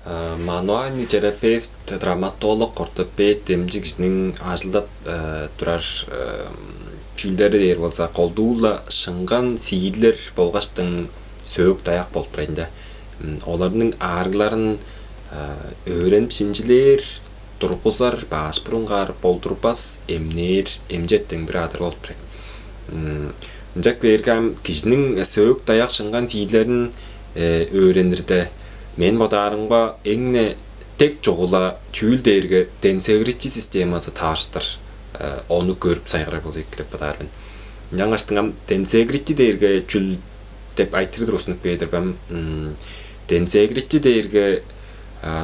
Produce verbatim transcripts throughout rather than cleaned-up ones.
Мануальный терапевт, травматолог, ортопед, эмчи кижиниң ажылдап турар чүүлдери дээр болза, колдуу-ла шыңган сиирлер болгаштың сөөк-даяк болуп турар ийин да. Оларның аарыгларын өөренип шинчилээр, тургузар, баш бурунгаар болдурбас, эмнээр, эмчи эртең бир адыр болуп турар. Ынчап кээрге ам кижиниң сөөк-даяк, шыңган сиирлерин өөренирде, мен бодаарымга, эң-не дег чугула чүүл дээрге тензагрити системазы таварыштыр. Ону көрүп сайгарар болза эки деп бодаар мен. Ынчангаштың ам тензагрити дээрге чүл деп айтырыг тургустунуп кээр-дир бе ам. Тензагрити дээрге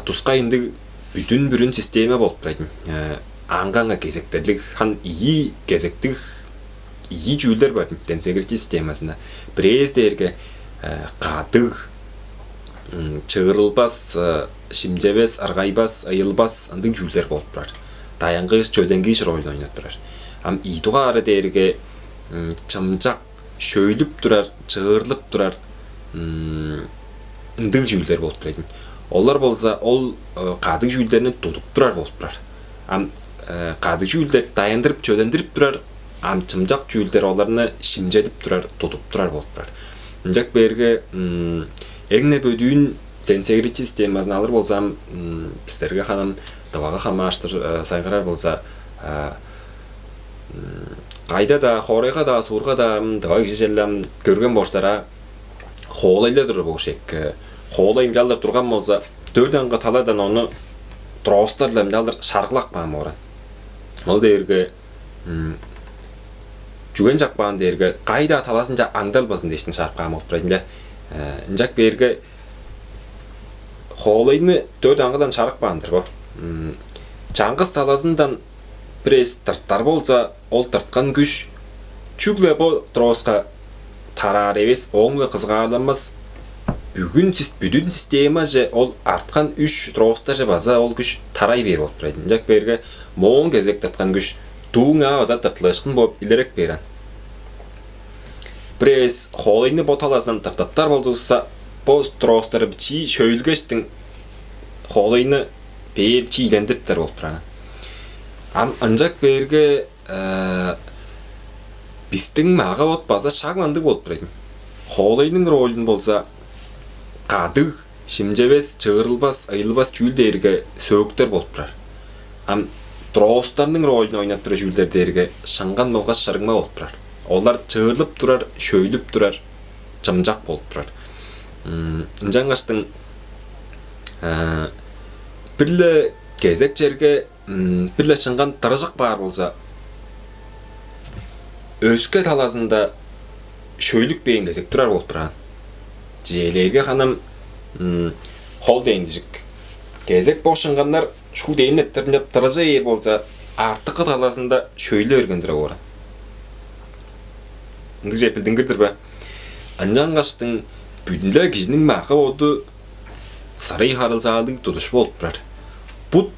тускай ындыг бүдүн-бүрүн система болуп турар ийин. Аңгы-аңгы кезектерлиг, харын ийи кезектиг, ийи чүүлдер бар ийин тензагрити системазында. Бирээзи дээрге кадыг, чыырылбас, шимчевес, ыргайбас, ыйылбас ындыг чүүлдер болуп турар. Даянгыыш, чөленгииш ролун ойнап турар. Ам ийи дугаары дээрге чымчак, шөйлүп турар, чыырлып турар ындыг чүүлдер болуп турар ийин. Олар болза ол кадыг чүүлдерни тудуп турар болуп турар. Ам кадыг чүүлдер даяндырып, чөлендирип турар, ам чымчак чүүлдер оларны шимчедип турар, тудуп турар болуп турар. Ынчап кээрге эң-не бөдүүн тензагрити системазын алыр болза ам, бистерге харын ам Тывага хамаарыштыр сайгарар болза, кайда-даа, хоорайга-даа, суурга-даа, ам Тыва кижи черле ам көрген болур силер аа, хоолайлар турар болур эки. Хоолай ынчалдыр турган болза, дөрт аңгы таладан ону тростар-ла ынчалдыр шаргылап каан боор аан. Ол дээрге чүге ынчап каан дээрге, кайы-даа талазынче аңдалбазын дээштиң шарып каан болуп турар ийин да. Ынчап кээрге хоолайны дөрт аңгыдан шарып каан-дыр бо. Чаңгыс талазындан бир эвес тыртар болза, ол тырткан күш чүгле бо троска тараар эвес, ооң-биле кызыгаарланмас. Бүгүн сис-, бүдүн системаже ол арткан үш тростаже база ол күш тарай бээр болуп турар ийин. Ынчап кээрге моон кезек тырткан күш дууң-на база тыртылыышкын бооп илереп бээр аан. Бир эвес хоолайны бо талазындан тыртыптар болзувусса, бо тростары бичии шөйлгештиң хоолайны бээр бичии илендириптер болуп турар аан. Ам ынчап кээрге бистиң мага-бот база шак ындыг болуп турар ийин. Хоолайның ролюн болза кадыг, шимчевес, чыырылбас, ыйылбас чүүл дээрге сөөктер болуп турар. Ам тростарның ролюн ойнап турар чүүлдер дээрге шыңган болгаш шырыңма болуп турар. Олар чыырлып турар, шөйлүп турар, чымчак болуп турар. Ынчангаштың бир-ле кезек черге бир-ле шыңган тырыжып каар болза, өске талазында шөйлүпкээн кезек турар болуп турар аан. Чижээлээрге, харын ам хол дээн дижик. Кезек бо шыңганнар шуут эмнеттер ынчап тырыжа бээр болза, артыкы талазында шөйлү берген турар боор аан. Ындыг чүве билдингир-дир бе? Ынчангаштың бүдүн-не кижиниң мага-боду сырый харылзаалыг тудуш болуп турар. Бут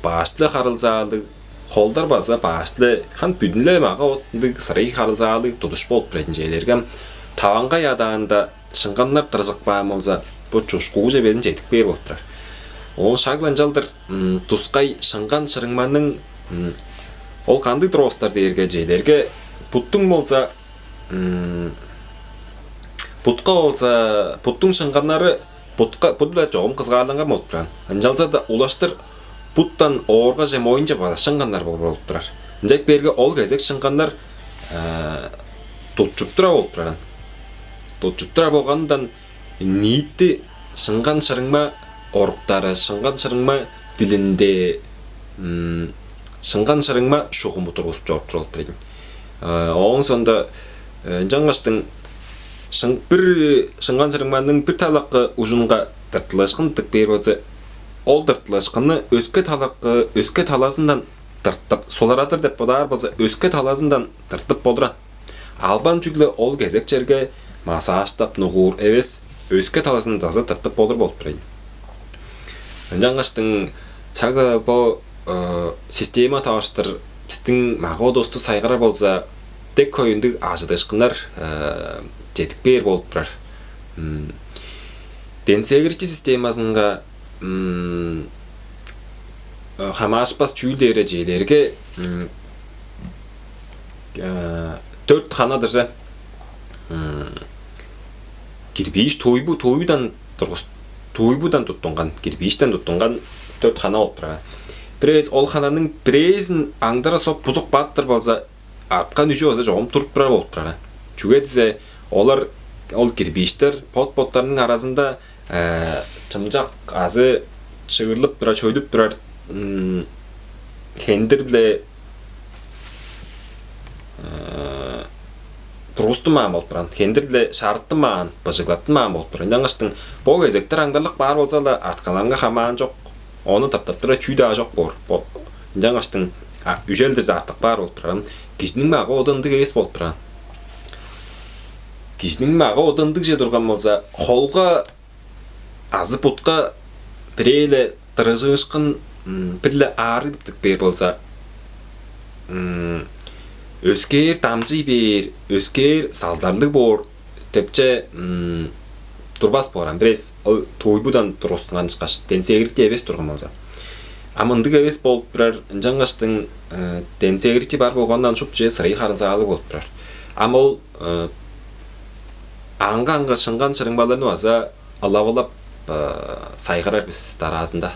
баш-ла харылзаалыг, холдар база баш-ла, харын бүдүн-не мага-бот ындыг сырый харылзаалыг тудуш болуп турар ийин. Чижээлээрге, ам таваңгай адаанда шыңганнар тырыжып каан болза, бо чушкууже безин чедип кээр болуп турар. Оон шак-ла ынчалдыр тускай шыңган шырыңманың ол кандыг тростар дээрге, чижээлээрге, буттуң болза, бутка болза, буттуң шыңганнары бутка, бут-биле чогум кызыгаарланган болуп турар аан. Ынчалза-даа улаштыр буттан ооргаже, моюнче база шыңганнар боор болуп турар. Ынчап кээрге ол кезек шыңганнар тутчуп турар болуп турар аан. Тутчуп турар болганындан ниити шыңган шырыңма оруктары, шыңган шырыңма дилинде, шыңган шырыңма шугуму тургузуп чоруп турар болуп турар ийин. Ооң соонда ынчангаштың шың-, бир шыңган шырыңманың бир талакы ужунга тыртылыышкын тып кээр болза, ол тыртылыышкынны өске талакы, өске талазындан тыртып, суларадыр деп бодаар болза, өске талазындан тыртып болур аан. Албан чүгле ол кезек черге массажтап, нугуур эвес, өске талазындан база тыртып болур болуп турар ийин. Ынчангаштың шак-ла бо система таварыштыр бистиң мага-бодувусту сайгарар болза, дег хөй ындыг ажыдыышкыннар чедип кээр болуп турар. Тензагрити системазынга хамаарышпас чүүл дээрге чээлерге дөрт хана дырже кирбиш туйбу туйбудан тургус туйбудан туттунган кирбиштен туттунган дөрт хана болуп турар. Бирээзи ол хананың бирээзин аңдара соп бузук бааттыр болза, арткан үжү база чогум туруп турар болуп турар. Чүге дизе олар ол кирбиштер бот-боттарының аразында чымчак азы чыырлып турар, чөйдүп турар хендир-биле тургустунмаан болуп турган, хендир-биле шарыттынмаан, быжыглаттынмаан болуп турган. Ынчангаштың бо кезектер аңдарлык баар болза-ла, артканнарынга хамаан чок, ону таптап турар чүү-даа чок боор. Ынчангаштың үжел-дирзе артып баар болуп турган. Кижиниң мага-боду ындыг эвес болуп турган. Кижиниң мага-боду ындыг чүве турган болза, холга азы бутка бирээ-ле дырыжыышкын, бир-ле аарыг диптиг бээр болза, өскээр дамчый бээр, өскээр салдарлыг боор депче турбас боор ам. Бирээс ол туйбудан тургустунган ышкаш, денсегирикти эвес турган болза. Ам ындыг эвес болуп турар, ынчангаштың денсегирикти бар болгандан шупту чүве сырый харылзаалыг болуп турар. Ам ол аңгы-аңгы шыңган-шырыңмаларны база ылап-ылап сайгарар бис дараазында.